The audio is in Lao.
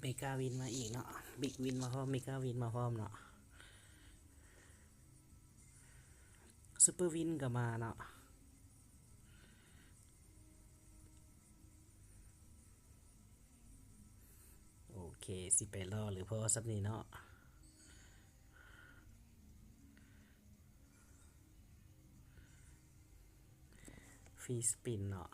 ເມກາວິນມາອີກເນາະ, ບິກວິນມາພ້ອມ, ເມກາວິນມາພ້ອມເນາະ, ຊຸບເປີວິນກໍມາເນາະ. ໂອເຄ ຊິໄປລໍຫຼືພໍສ່ຳນີ້ເນາະ. ຟຣີສະປິນເນາະ.